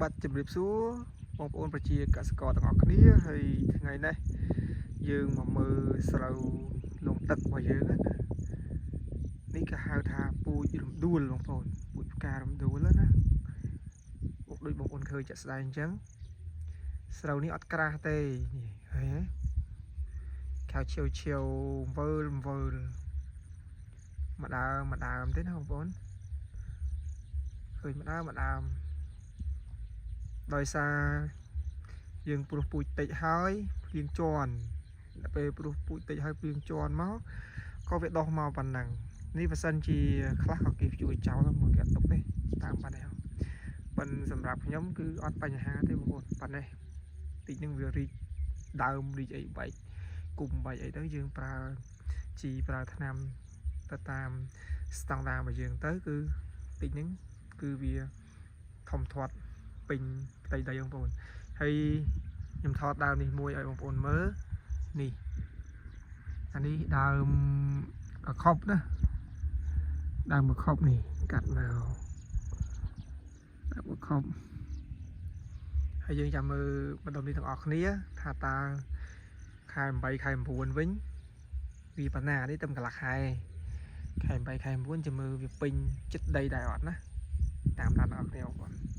បាទជម្រាបសួរបងប្អូនប្រជាកសិករទាំងអស់គ្នាហើយថ្ងៃនេះយើងមកមើលស្រូវលងទឹករបស់យើងណានេះគេហៅថាពូជរំដួលបងប្អូនពូជផ្ការំដួលណាបុកដូចបងប្អូនឃើញជាក់ស្ដែងអញ្ចឹងស្រូវនេះអត់ក្រាស់ទេនេះឃើញទេខៅឈៀវឈៀវវើលវើលមួយដើមមួយដើមទេណាបងប្អូនឃើញមួយដើមមួយដើម ដោយសារយើងព្រោះពូជតិចហើយភ្លៀងជន់ដល់ពេលព្រោះពូជតិចហើយភ្លៀងជន់មកក៏វាដុះមកប៉ុណ្ណឹងនេះបើសិនជាខ្លះក៏គេជួយចោលមកគេអត់ទុកទេតាមប៉ុណ្ណេះប៉ុន្តែសម្រាប់ខ្ញុំគឺអត់បញ្ហាទេបងប្អូនប៉ុណ្ណេះតិចនឹងវារីកដើមរីកអីបែកគុំបែកអីទៅយើងប្រើជីប្រើថ្នាំទៅតាមស្តង់ដាររបស់យើងទៅគឺតិចហ្នឹងគឺវាធំធាត់ ពេញផ្ទៃដីបងប្អូនហើយខ្ញុំថតដើមនេះមួយឲ្យបងប្អូនមើលនេះអានេះដើមកខប់ណាដើមកខប់នេះកាត់មកដើមកខប់ហើយយើងចាំមើលបណ្ដុំនេះទាំងអស់គ្នាថាតើខែ8ខែ9វិញវាប៉ុណ្ណានេះតែកន្លះខែខែ8ខែ9ចាំមើលវាពេញចិត្តដីដែរអត់ណាតាមដានទាំងអស់គ្នាបងប្អូន។